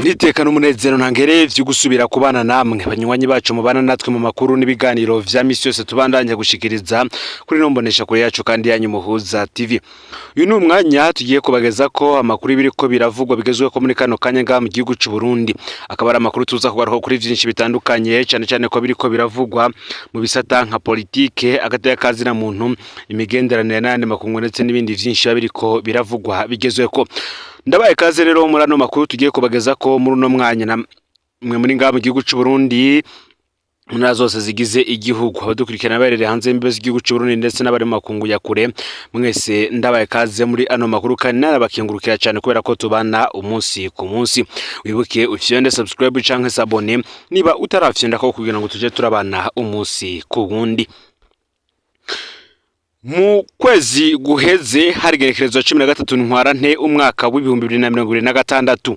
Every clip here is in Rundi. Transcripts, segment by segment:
Nitekana umunezero ntangere vyo gusubira kubana namwe, banywanyi bacu mubana natwe mu makuru n'ibiganiro vya misi yose tubandanya gushikiriza kuri no mbonesha kure yacu kandi yanyu Muhuza TV. Uyu ni umwanya tugiye kubageza ko amakuru biriko biravugwa bigezweho ko muri kano kanya ngaha mu gihugu c'u Burundi. Akaba ari amakuru tuza kugaruka kuri vyinshi bitandukanye, cane cane ko biriko biravugwa mu bisata nka politike, agateka kazina muntu, imigenderanire n'ayandi makungu, ndetse n'ibindi vyinshi biba biriko biravugwa bigezweho. Ndabaye kaze rero muri ano makuru tugiye kubageza ko muri uno mwanya na mwe muri ngaha mu gihugu c'u Burundi, mu ntara zose zigize igihugu, abadukurikirana baherereye hanze y'imbibe z'igihugu c'u Burundi ndetse n'abari mu makungu ya kure, mwese ndabaye kaze muri ano makuru kandi narabakengurukira cyane kubera ko tubana umunsi ku munsi. Wibuke ufyonde subscribe canke s'abonner niba utarafyonda ko kugira ngo tuje turabana umunsi ku wundi. Mu kwezi guheze, hari igerekerezo 13 Ntwarante umwaka w'2026,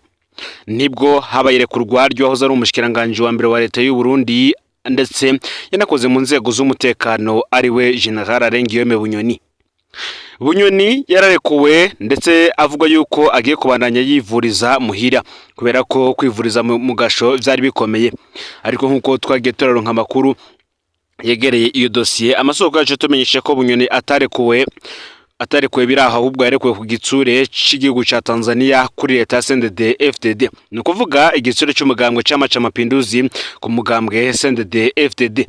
nibwo habaye irekurwa ry'uwahoze ari umushikiranganji wa mbere wa leta y'u Burundi ndetse yanakoze mu nzego z'umutekano, ariwe General Alain Guillaume Bunyoni. Bunyoni yararekuwe ndetse avuga yuko agiye kubandanya yivuriza muhira kubera ko kwivuriza mu gasho vyari bikomeye. Ariko nk'uko twagiye turaronka amakuru yegereye iyo dosiye, amasoko yacu tumenyesha ko Bunyoni atarekuwe biraho, ahubwo yarekuwe ku gitsure c'igihugu ca Tanzania kuri leta ya CNDD FDD, ni ukuvuga igitsure c'umugambwe Chama ca Mapinduzi ku mugambwe CNDD FDD.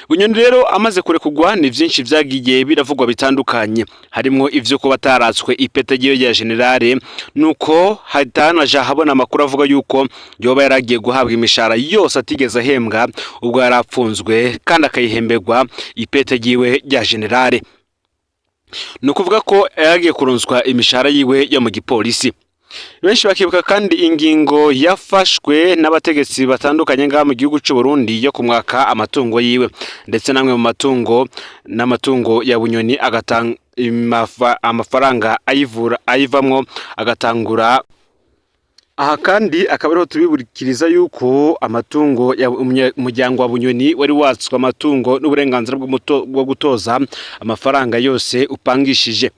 Bunyoni rero amaze kurekurwa, ni vyinshi vyagiye biravugwa bitandukanye, harimwo ivyo kuba ataratswe ipete ryiwe rya generale, nuko hatanaje habona amakuru avuga yuko yoba yaragiye guhabwa imishahara yose atigeze ahembwa ubwo yari apfunzwe, kandi akayihemberwa ipete ryiwe rya generale. Ni ukuvuga ko yaragiye kuronswa imishahara yiwe yo mu gipolisi. Benshi bakibuka kandi ingingo yafashwe n'abategetsi batandukanye ngaha mu gihugu c'u Burundi yo kumwaka amatungo yiwe, ndetse namwe mu matungo n'amatungo ya Bunyoni agatanga amafaranga ayivura ayivamwo agatangura. Aha kandi akaba ariho tubibukiriza yuko amatungo ya umuryango wa Bunyoni wari watswe amatungo n'uburenganzira bwo gutoza amafaranga yose upangishije.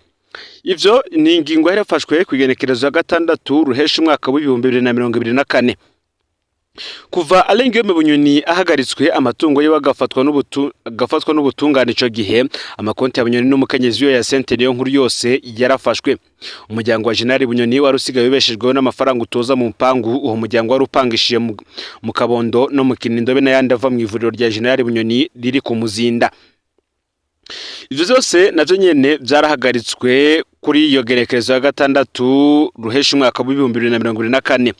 Ivyo ni ingingo yari yafashwe ku igenekerezo ya 6 Ruhesha umwaka w'2024. Kuva Alain Guillaume Bunyoni ahagaritswe, amatungo yiwe agafatwa n'ubutungane, ico gihe amakonti ya Bunyoni n'umukenyezi wiwe ya Sente Niyo Nkuru yose yarafashwe. Umuryango wa General Bunyoni wari usigaye ubeshejweho n'amafaranga utoza mu mpangu uwo muryango wari upangishije mu Kabondo no mu Kinindo, be n'ayandi ava mu ivuriro rya General Bunyoni riri ku Muzinda. Ivyo vyose navyo nyene vyarahagaritswe kuri iyo gerekerezo ya 6 Ruhesha umwaka w'2024.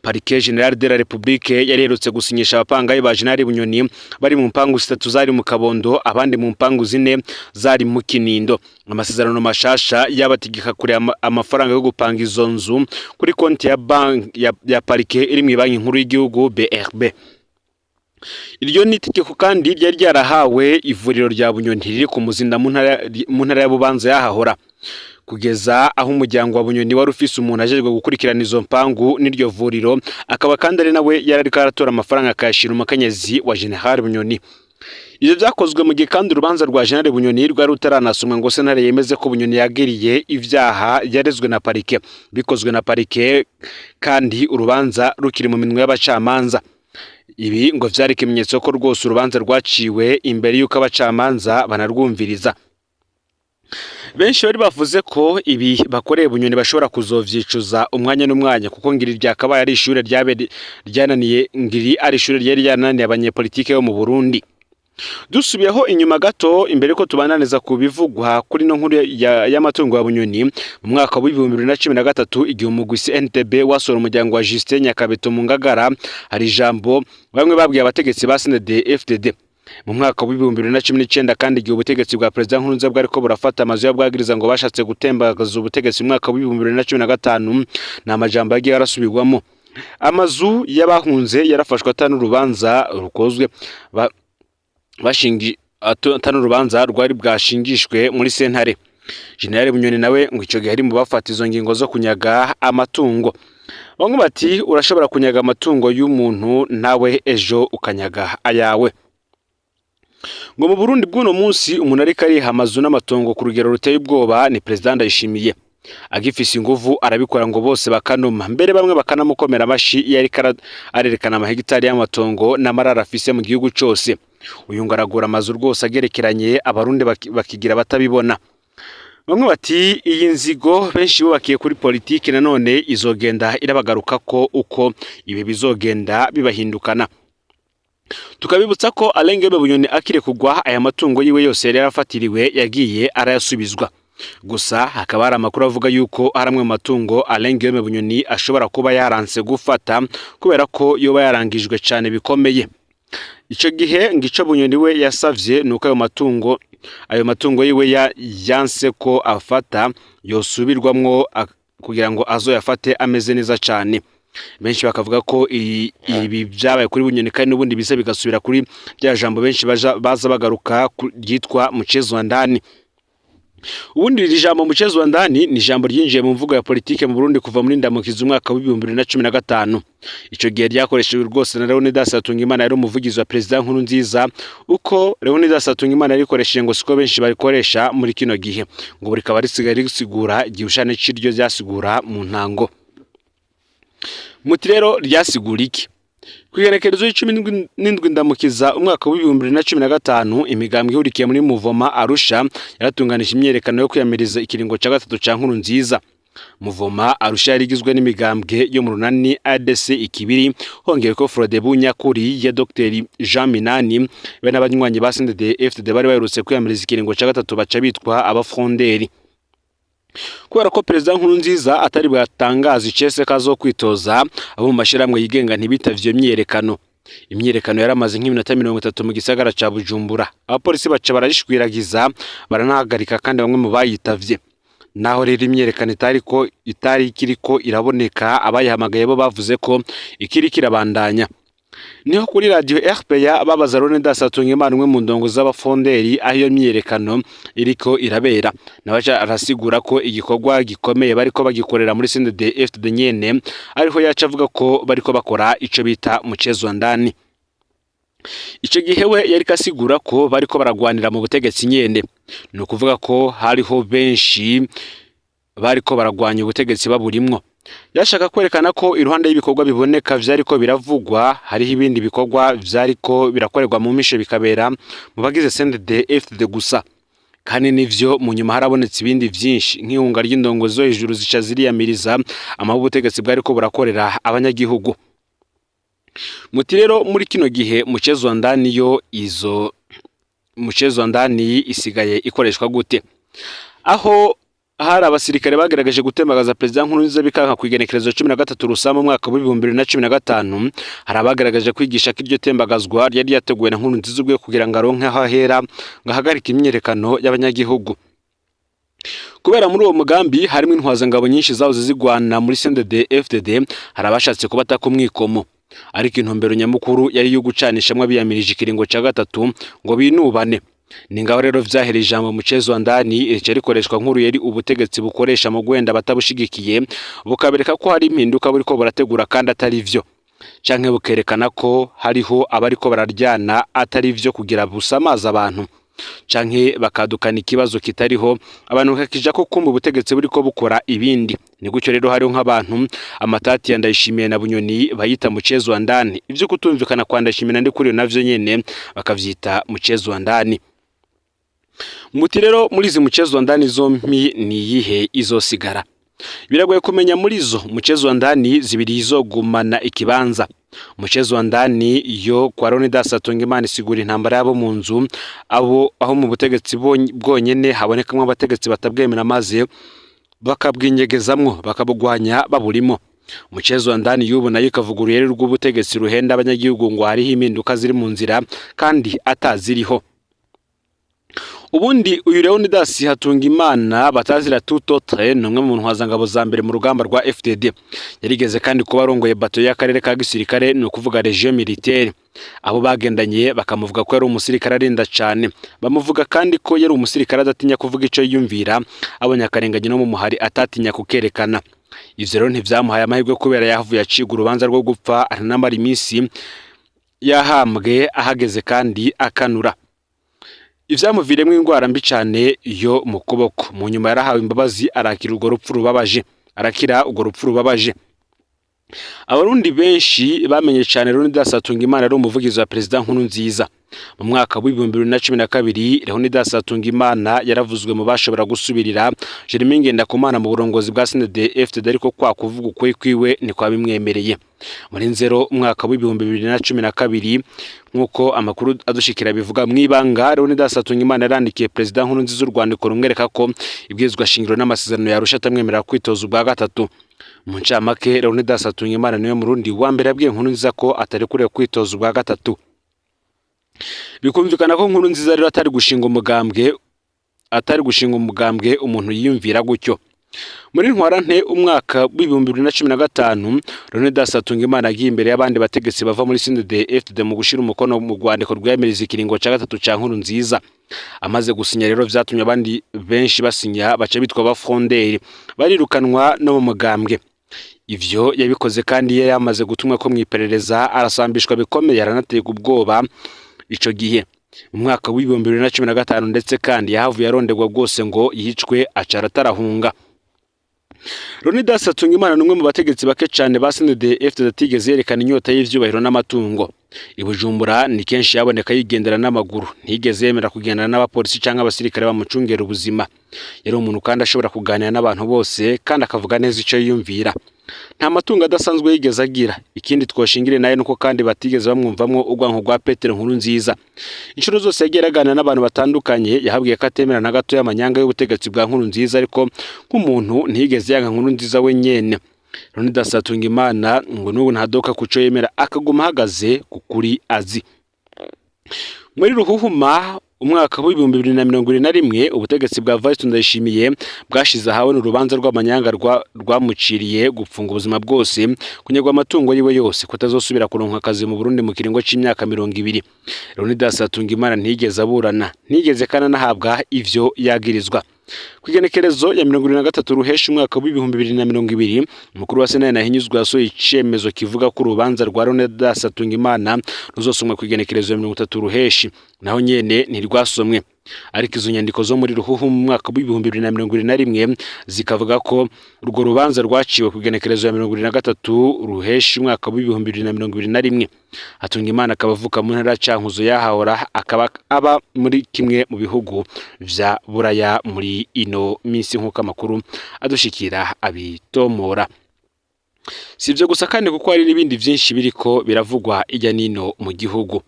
Parquet Général de la République yari iherutse gusinyisha abapangayi ba General Bunyoni bari mu mpangu zitatu zari mu Kabondo, abandi mu mpangu zine zari mu Kinindo, amasezerano mashasha yabategeka kure amafaranga yo gupanga izo nzu kuri konti ya banki ya parquet iri mu Banki Nkuru y'igihugu, BRB. Iryo ni itegeko kandi ryari ryarahawe ivuriro rya Bunyoni riri ku Muzinda mu ntara ya Bubanza yahahora, kugeza aho umuryango wa Bunyoni wari ufise umuntu ajejwe gukurikirana izo mpangu n'iryo vuriro, akaba kandi ari nawe yari ariko aratora amafaranga akayashira umukenyezi wa General Bunyoni. Ivyo vyakozwe mu gihe kandi urubanza rwa General Bunyoni rwari rutaranasomwa ngo sentare yemeze ko Bunyoni yagiriye ivyaha yarezwe na parike. Bikozwe na parike kandi urubanza rukiri mu minwe y'abacamanza. Ibi ngo vyari ikimenyetso ko rwose urubanza rwaciwe imbere y'uko abacamanza banarwumviriza. Benshi bari bavuze ko ibi bakoreye Bunyoni bashobora kuzovyicuza umwanya n'umwanya, kuko ngiri ryakabaye ari ishure ryabe ryananiye, ngiri ari ishure ryari ryananiye abanyepolitike bo mu Burundi. Dusubiyeho inyuma gato imbere ko tubananiza ku bivugwa kuri no nkuru y'amatungo ya Bunyoni, mu mwaka w'2013, igihe umugwi CNTB wasora umuryango wa Justin Nyakabeto mu Ngagara, hari ijambo bamwe babwiye abategetsi ba CNDD FDD. Mu mwaka w'2019 kandi, igihe ubutegetsi bwa Perezida Nkurunziza bwariko burafata amazu y'abwagiriza ngo bashatse gutembagaza ubutegetsi mu mwaka w'2015, ni amajambo yagiye arasubirwamo. Amazu y'abahunze yarafashwe ata n'urubanza rukozwe bashingi ata n'urubanza rwari bwashingishwe muri sentare. General Bunyoni nawe ngo ico gihe ari mu bafata izo ngingo zo kunyaga amatungo. Bamwe bati: "Urashobora kunyaga amatungo y'umuntu, nawe ejo ukanyaga ayawe." Ngo mu Burundi bw'uno munsi umuntu ariko ariha amazu n'amatongo ku rugero ruteye ubwoba ni Perezida Ndayishimiye. Agifise inguvu arabikora ngo bose bakanuma, mbere bamwe bakanamukomera amashi iyo ariko arerekana amahegitari y'amatongo n'amararo afise mu gihugu cose. Uyu ngo aragura amazu rwose agerekeranye, Abarundi bakigira batabibona. Bamwe bati iyi nzigo benshi bubakiye kuri politiki nanone izogenda irabagarukako uko ibi bizogenda bibahindukana. Tukabibutsa ko Alain Guillaume Bunyoni akiri kugwa, aya matungo yiwe yose yari yarafatiriwe yagiye arayasubizwa. Gusa hakaba hari amakuru avuga yuko hari amwe mu matungo Alain Guillaume Bunyoni ashobora kuba yaranse gufata kubera ko yoba yarangijwe cane bikomeye. Ico gihe ngo ico Bunyoni we yasavye nuko ayo matungo yiwe yanse ko afata yosubirwamwo kugira ngo azoyafate ameze neza cane. Benshi bakavuga ko ibi vyabaye kuri Bunyoni kandi n'ubundi biza bigasubira kuri rya jambo benshi baza bagaruka ryitwa mchezo wa ndani. Ubundi iri jambo mchezo wa ndani ni ijambo ryinjiye mu mvugo ya politike mu Burundi kuva muri Ndamukiza umwaka w'2015. Ico gihe ryakoreshejwe rwose na Leonidas Hatungimana yari umuvugizi wa Perezida Nkurunziza. Uko Leonidas Hatungimana yarikoresheje ngo siko benshi barikoresha muri kino gihe, ngo rikaba risigaye risigura igihushane c'iryo ryasigura mu ntango. Muti rero ryasigura iki? Kw'igenekerezo y'17 Ndamukiza umwaka w'2015, imigambwe ihurikiye muri Mouvement Arusha yaratunganije imyiyerekano yo kwiyamiriza ikiringo ca gatatu ca Nkurunziza. Mouvement Arusha yari igizwe n'imigambwe yo mu runani ADC Ikibiri, hongeweko Frodebu Nyakuri ya Dr Jean Minani be n'abanywanyi ba CNDD FDD bari baherutse kwiyamiriza ikiringo ca gatatu, baca bitwa abafronderi. Kubera ko Perezida Nkurunziza atari bwatangaza icese ko azokwitoza, abo mu mashirahamwe yigenga ntibitavye iyo myiyerekano. Imyiyerekano yaramaze nk'iminota 30 mu gisagara ca Bujumbura, abapolisi baca barayishwiragiza, baranahagarika kandi bamwe mu bayitavye. Naho rero imyiyerekano itari ikiriko iraboneka, abayihamagaye bo bavuze ko ikiriko irabandanya. Niho kuri radio RPA babaza Leonidas Hatungimana, umwe mu ndongo z'abafonderi, aho iyo myiyerekano iriko irabera. Nawe aca arasigura ko igikorwa gikomeye bariko bagikorera muri CNDD FDD nyene, ariho yaca avuga ko bariko bakora ico bita mchezo wa ndani. Ico gihe we yariko asigura ko bariko baragwanira mu butegetsi nyene, ni ukuvuga ko hariho benshi bariko baragwanya ubutegetsi baburimwo. Yashaka kwerekana ko iruhande y'ibikorwa biboneka vyariko biravugwa, hariho ibindi bikorwa vyariko birakorerwa mu mishe, bikabera mu bagize CNDD FDD gusa. Kandi nivyo, mu nyuma harabonetse ibindi vyinshi nk'ihunga ry'indongo zo hejuru zica ziriyamiriza amabi ubutegetsi bwariko burakorera abanyagihugu. Muti rero muri kino gihe mchezo wa ndani yo, izo mchezo wa ndani isigaye ikoreshwa gute? Aho hari abasirikare bagerageje gutembagaza Perezida Nkurunziza bikanka ku igenekerezo 13 Rusama umwaka w'2015, hari abagaragaje kwigisha ko iryo tembagazwa ryari ryateguwe na Nkurunziza ubwe kugira ngo aronke aho ahera ngo ahagarike imyiyerekano y'abanyagihugu. Kubera muri uwo mugambi harimo intwazangabo nyinshi zahoze zigwana muri CNDD FDD, hari abashatse kubataka umwikomo, ariko intumbero nyamukuru yari iyo gucanishamwo abiyamirije ikiringo ca gatatu ngo binubane. Ni ngaho rero vyahera ijambo mchezo wa ndani rica rikoreshwa nk'uruyeri ubutegetsi bukoresha mu guhenda abatabushigikiye, bukabereka ko hari impinduka buriko burategura kandi atari vyo, canke bukerekana ko hariho abariko bararyana atari vyo kugira busamaza abantu, canke bakadukana ikibazo kitariho, abantu bakakija ko kumva ubutegetsi buriko bukora ibindi. Ni gutyo rero hariho nk'abantu amatati ya Ndayishimiye na Bunyoni bayita mchezo wa ndani, ivyo kutumvikana kwa Ndayishimiye na Ndikuriyo navyo nyene bakavyita mchezo wa ndani. Muti rero muri izi mchezo wa ndani zompi ni iyihe izosigara? Biragoye kumenya. Muri zo mchezo wa ndani zibiri izogumana ikibanza. Mchezo wa ndani yo kwa Leonidas Hatungimana isigura intambara yabo mu nzu, abo aho mu butegetsi bwonyene habonekamwo abategetsi batabwemera maze bakabwinyegezamwo, bakabugwanya baburimo. Mchezo wa ndani y'ubu nayo ikavuga uruyeri rw'ubutegetsi ruhenda abanyagihugu ngo hariho impinduka ziri mu nzira kandi ataziriho. Ubundi uyu Leonidas Hatungimana batazira tout autre ni umwe mu ntwazangabo za mbere mu rugamba rwa FDD. Yarigeze kandi kuba arongoye bato y'akarere ka gisirikare, ni ukuvuga région militaire. Abo bagendanye bakamuvuga ko yari umusirikare arinda cane, bamuvuga kandi ko yari umusirikare adatinya kuvuga ico yiyumvira, abonye akarengane no mu muhari atatinya kukerekana. Ivyo rero ntivyamuhaye amahirwe kubera yahavuye acibwa urubanza rwo gupfa, aranamara iminsi yahambwe ahageze kandi akanura. Ivyamuviriyemwo ingwara mbi cane yo mu kuboko. Mu nyuma yarahawe imbabazi, arakira urwo rupfu rubabaje, arakira urwo rupfu rubabaje. Abarundi benshi bamenye cane Leonidas Hatungimana ari umuvugizi wa Perezida Nkurunziza. Mu mwaka w'2012, Leonidas Hatungimana yaravuzwe mu bashobora gusubirira Jeremy Ngendakumana mu burongozi bwa CNDD-FDD, ariko kwa kuvuga ukuri kwiwe ntikwabimwemereye. Muri Nzero umwaka w'2012, nk'uko amakuru adushikira bivuga, mw'ibanga Leonidas Hatungimana yarandikiye Perezida Nkurunziza urwandiko rumwereka ko ibwirizwa shingiro n'amasezerano yarusha atamwemerera kwitoza ubwa gatatu. Mu ncamake, Leonidas Hatungimana niwe Murundi wa mbere yabwiye Nkurunziza ko atarekuriwe kwitoza ubwa gatatu. Bikumvikana ko Nkurunziza rero atari gushinga umugambwe umuntu yiyumvira gutyo. Muri Ntwarante umwaka w'2015, Leonidas Hatungimana agiye imbere y'abandi bategetsi bava muri CNDD-FDD mu gushira umukono mu rwandiko rwiyamiriza ikiringo ca gatatu ca Nkurunziza. Amaze gusinya rero, vyatumye abandi benshi basinya, baca bitwa ba frondeurs, barirukanwa no mu mugambwe. Ivyo yabikoze kandi yari yamaze gutumwa ko mw'iperereza, arasambishwa bikomeye, aranaterwa ubwoba ico gihe mu mwaka w'2015. Ndetse kandi yahavuye aronderwa rwose ngo yicwe, aca aratarahunga. Leonidas Hatungimana ni umwe mu bategetsi bake cane ba CNDD-FDD atigeze yerekana inyota y'ivyubahiro n'amatungo. I Bujumbura ni kenshi yaboneka yigendera n'amaguru, ntiyigeze yemera kugendana n'abapolisi canke abasirikare bamucungera ubuzima. Yari umuntu kandi ashobora kuganira n'abantu bose, kandi akavuga neza ico yiyumvira. Nta matungo adasanzwe yigeze agira. Ikindi twoshingire naye nuko kandi batigeze bamwumvamwo urwanko rwa Petero Nkurunziza. Inshuro zose yagiye aganira n'abantu batandukanye, yahabwiye ko atemera na gato y'amanyanga y'ubutegetsi bwa Nkurunziza, ariko nk'umuntu ntiyigeze yanka Nkurunziza we nyene. Leonidas Hatungimana ngo n'ubu ntadoka kuco yemera, akaguma ahagaze ku kuri azi. Muri Ruhuhuma umwaka w'2021, ubutegetsi bwa Evariste Ndayishimiye bwashize ahabona urubanza rw'amanyanga rwamuciriye gupfunga ubuzima bwose, kunyagwa amatungo yiwe yose, kutazosubira kuronka akazi mu Burundi mu kiringo c'imyaka 20. Leonidas Hatungimana ntiyigeze aburana, ntiyigeze kandi anahabwa ivyo yagirizwa. Ku igenekerezo ya 23 Ruheshi umwaka w'2020, umukuru wa Sena Ntahinyuzwa yasohoye icemezo kivuga ko urubanza rwa Leonidas Hatungimana ruzosomwa ku igenekerezo ya 30 Ruheshi. Naho nyene ntirwasomwe. Ariko izo nyandiko zo muri Ruhuhu mu mwaka w'2021 zikavuga ko urwo rubanza rwaciwe ku igenekerezo ya 23 Ruheshi umwaka w'2021. Hatungimana akaba avuka mu ntara ya Cankuzo yahahora, akaba aba muri kimwe mu bihugu vya Buraya muri ino minsi, nk'uko amakuru adushikira abitomora. Si ivyo gusa kandi, kuko hari n'ibindi vyinshi biriko biravugwa irya nino mu gihugu.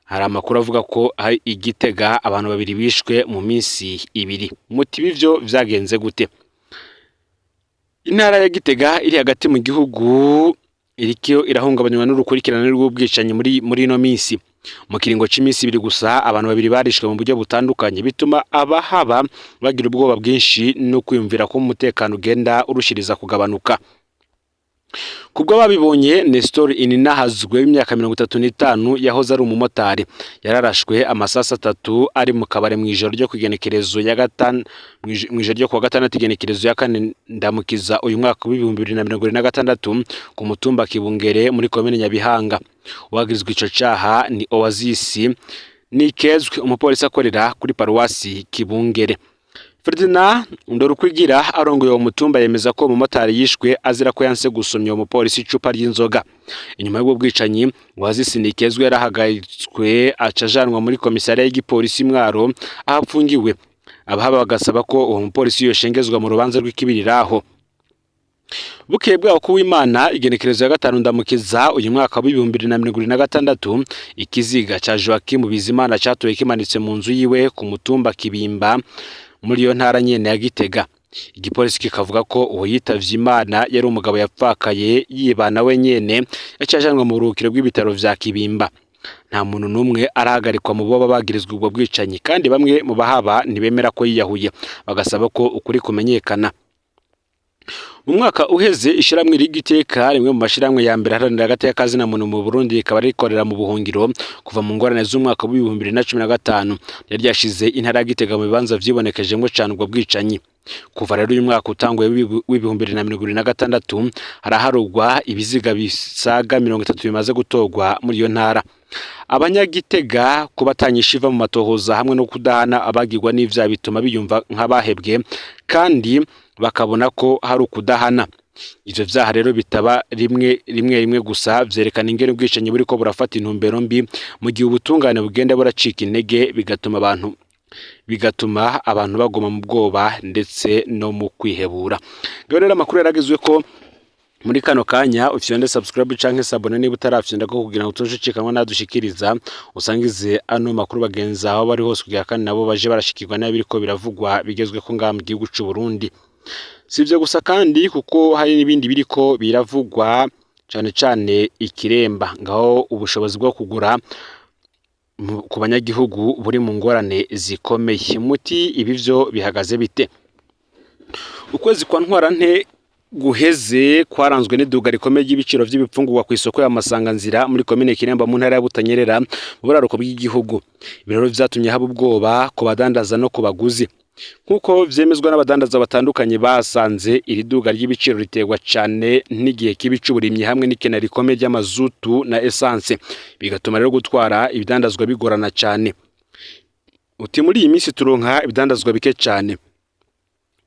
Hari amakuru avuga ko hari igitega abantu babiri bishwe mu minsi 2. Muti ivyo vyagenze gute? Intara ya Gitega iri hagati mu gihugu iriko irahungabanywa n'urukurikirane rw'ubwicanyi muri ino minsi. Mu kiringo c'iminsi 2 gusa, abantu babiri barishwe mu buryo butandukanye, bituma abahaba bagira ubwoba bwinshi no kwiyumvira ko umutekano ugenda urushiriza kugabanuka. Kubwo babibonye, Nestor Ininahazwe w'imyaka 35 yahoze ari umumotari, yararashwe amasasi atatu ari mu kabare mu ijoro ryo kugenekerezo ya gatanu, mu ijoro ryo kuwa gatandatu igenekerezo ya 4 Ndamukiza uyu mwaka w'2026, ku mutumba Kibungere muri komine Nyabihanga. Uwagirizwa ico caha ni Oasis Nikezwe, umupolisi akorera kuri paruwasi Kibungere. Ferdinand Ndorukwigira arongoye uwo mutumba yemeza ko umumotari yishwe azira ko yanse gusomya uwo mupolisi icupa ry'inzoga. Inyuma y'ubwo bwicanyi, Oasis Nikezwe yarahagaritswe, aca ajanwa muri komisariya y'igipolisi Mwaro aho apfungiwe. Abahaba bagasaba ko uwo mupolisi yoshengezwa mu rubanza rw'ikibiriraho. Bukeye bwaho kuw'Imana igenekerezo ya 5 Ndamukiza uyu mwaka w'2026, ikiziga ca Joachim Bizimana catowe kimanitse mu nzu yiwe ku mutumba Kibimba muri iyo ntara nyene ya Gitega. Igipolisi kikavuga ko uwo yitavye Imana yari umugabo yapfakaye yibana wenyene, yaciye ajanwa mu buruhukiro bw'ibitaro vya Kibimba. Nta muntu n'umwe arahagarikwa mu boba bagirizwa ubwo bwicanyi, kandi bamwe mu bahaba ntibemera ko yiyahuye, bagasaba ko ukuri kumenyekana. Mu mwaka uheze, ishiramwe Rigiteka, rimwe mu mashiramwe ya mbere aharanira agateka kazina muntu mu Burundi, rikaba rikorera mu buhungiro kuva mu ngorane z'umwaka w'2015, ryari ryashize intara ya Gitega mu bibanza vyibonekejemwo cane ubwo bwicanyi. Kuva rero uyu mwaka utanguye w'2026 haraharugwa ibiziga bisaga 30 bimaze gutorwa muri iyo ntara. Abanyagitega kubatanyisha iva mu matohoza hamwe no kudahana abagirwa n'ivyaha bituma biyumva nk'abahebwe kandi bakabona ko hari ukudahana. Ivyo vyaha rero bitaba rimwe rimwe rimwe gusa, vyerekana ingene ubwicanyi buriko burafata intumbero mbi mu gihe ubutungane bugenda buracika intege, bigatuma abantu baguma mu bwoba ndetse no mu kwihebura. Ngaho rero amakuru yaragezwe ko muri kano kanya ufyonde subscribe canke s'abonner niba utarafyonda ko, kugira ngo utoje nadushikiriza, usangize ano makuru bagenzi aho bari hose, kugira kandi nabo baje barashikirwa n'ibiriko biravugwa bigezweko ngaha mu gihugu c'u Burundi. Si ivyo gusa kandi, kuko hari n'ibindi biriko biravugwa cane cane ikiremba ngaho ubushobozi bwo kugura ku banyagihugu buri mu ngorane zikomeye. Muti ibi vyo bihagaze bite? Ukwezi kwa Ntwarante guheze kwaranzwe n'iduga rikomeye ry'ibiciro vy'ibifungurwa kw'isoko ya Masanganzira muri komine Kiremba mu ntara ya Butanyerera mu buraruko bw'igihugu. Ibi rero vyatumye haba ubwoba ku badandaza no ku baguzi. Nk'uko vyemezwa n'abadandaza batandukanye basanze iri duga ry'ibiciro riterwa cane n'igihe kibi c'uburimyi hamwe n'ikena rikomeye ry'amazutu na essence, bigatuma rero gutwara ibidandazwa bigorana cane. Uti muri iyi minsi turonka ibidandazwa bike cane,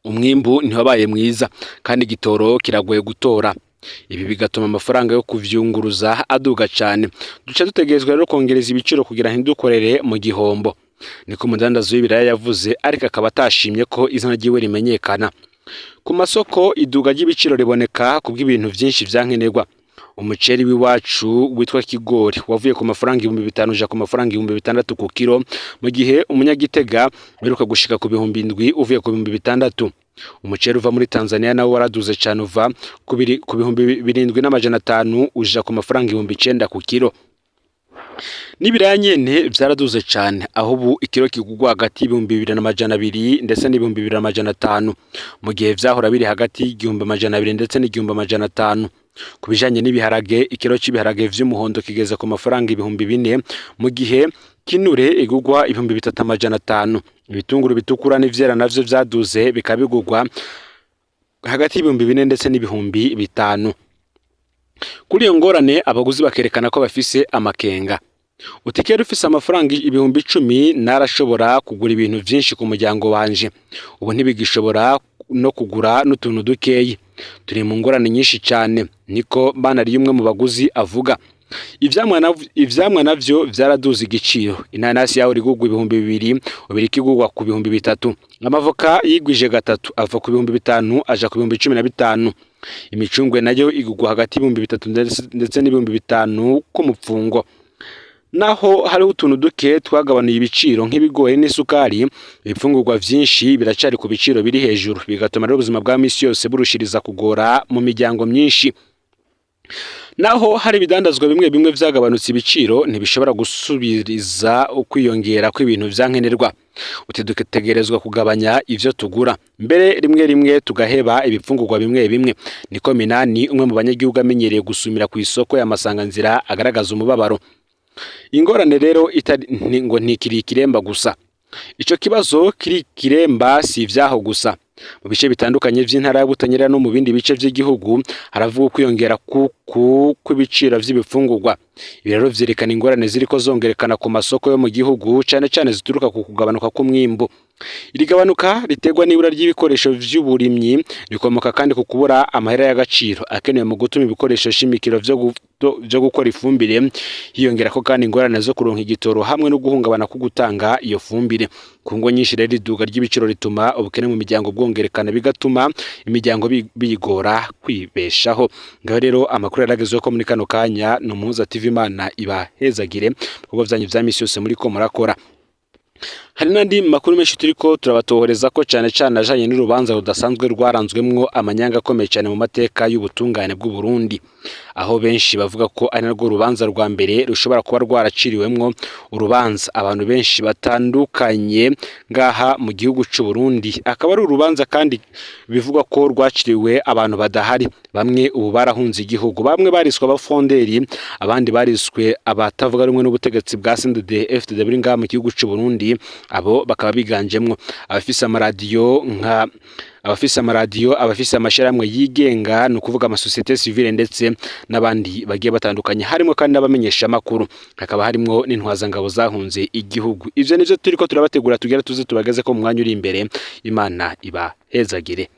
umwimbu ntiwabaye mwiza kandi igitoro kiragoye gutora, ibi bigatuma amafaranga yo kuvyunguruza aduga cane, duca dutegerezwa rero kongereza ibiciro kugira ntidukorere mu gihombo, niko umudandaza w'ibiraya yavuze, ariko akaba atashimye ko izina ryiwe rimenyekana. Ku masoko iduga ry'ibiciro riboneka kubw'ibintu vyinshi vyankenerwa. Umuceri w'iwacu witwa kigori wavuye ku mafaranga 5000 uja ku mafaranga 6000 ku kiro, mu gihe umunyagitega uheruka gushika ku 7000 uvuye ku 6000. Umuceri uva muri Tanzania nawo waraduze cane, uva ku 7500 uja ku mafaranga 9000 ku kiro. N'ibiraya nyene vyaraduze cane, aho ubu ikiro kigurwa hagati y'2200 ndetse n'2500, mu gihe vyahora biri hagati y'1200 ndetse n'1500. Ku bijanye n'ibiharage, ikiro c'ibiharage vy'umuhondo kigeze ku mafaranga 4000, mu gihe kinure igurwa 3500. Ibitunguru bitukura n'ivyera navyo vyaduze, bikaba bigurwa hagati y'4000 ndetse n'5000. Kuri iyo ngorane abaguzi bakerekana ko bafise amakenga. Uti kera ufise amafaranga 10,000 narashobora kugura ibintu vyinshi ku muryango wanje, ubu ntibigishobora no kugura n'utuntu dukeyi, turi mu ngorane nyinshi cane, niko Banariye umwe mu baguzi avuga. Ivyamwa navyo vyaraduze igiciro, inanasi yaho rigurwa 2000 ubu iriko igurwa ku 3000, amavoka yigwije gatatu ava ku 5000 aja ku 15,000, imicungwe nayo igurwa hagati y'3000 ndetse n'5000 ku mupfungo. Naho hariho utuntu duke twagabanuye ibiciro nk'ibigori n'isukari, ibifungurwa vyinshi biracari ku biciro biri hejuru, bigatuma rero ubuzima bwa misi yose burushiriza kugora mu miryango myinshi. Naho hari ibidandazwa bimwe bimwe vyagabanutse ibiciro, ntibishobora gusubiriza ukwiyongera kw'ibintu vyankenerwa. Uti dutegerezwa kugabanya ivyo tugura, mbere rimwe rimwe tugaheba ibifungurwa bimwe bimwe, niko Minani umwe mu banyagihugu amenyereye gusumira kw'isoko ya Masanganzira agaragaza umubabaro. Ingorane rero itari ngo ntikiri ikiremba gusa. Ico kibazo kiri kiremba si ivyaho gusa. Mu bice bitandukanye vy'intara ya Butanyerera no mu bindi bice vy'igihugu haravugwa ukwiyongera kw'ibiciro vy'ibifungurwa. Ibi rero vyerekana ingorane ziriko zongerekana ku masoko yo mu gihugu, cane cane zituruka ku kugabanuka kw'umwimbu. Iri gabanuka riterwa n'ibura ry'ibikoresho vy'uburimyi, rikomoka kandi ku kubura amahera y'agaciro akenewe mu gutuma ibikoresho shimikiro vyo gukora ifumbire, hiyongerako kandi ingorane zo kuronka igitoro hamwe no guhungabana ko gutanga iyo fumbire. Ku ngo nyinshi rero iduga ry'ibiciro rituma ubukene mu miryango bwongerekana, bigatuma imiryango biyigora kwibeshaho. Ngaho rero amakuru yaragezweho ko muri kano kanya ni Umuhuza TV, Imana ibahezagire ibikorwa vyanyu vya misi yose muriko murakora. Hari n'andi makuru menshi turiko turabatohoreza ko, cane cane ajanye n'urubanza rudasanzwe rwaranzwemwo amanyanga akomeye cane mu mateka y'ubutungane bw'u Burundi, aho benshi bavuga ko ari narwo rubanza rwa mbere rushobora kuba rwaraciriwemwo urubanza abantu benshi batandukanye ngaha mu gihugu c'u Burundi. Akaba ari urubanza kandi bivugwa ko rwaciriwe abantu badahari, bamwe ubu barahunze igihugu, bamwe bariswe abafonderi, abandi bariswe abatavuga rumwe n'ubutegetsi bwa CNDD FDD buri ngaha mu gihugu c'u Burundi, Abo bakaba biganjemwo abafise amaradiyo, nka abafise amaradiyo, abafise amashirahamwe yigenga, ni ukuvuga amasosiyete civile, ndetse n'abandi bagiye batandukanye, harimo kandi n'abamenyesha amakuru, hakaba harimwo n'intwazangabo zahunze igihugu. Ivyo nivyo turiko turabategura, tugera tuze tubageze ko mu mwanya uri imbere. Imana ibahezagire.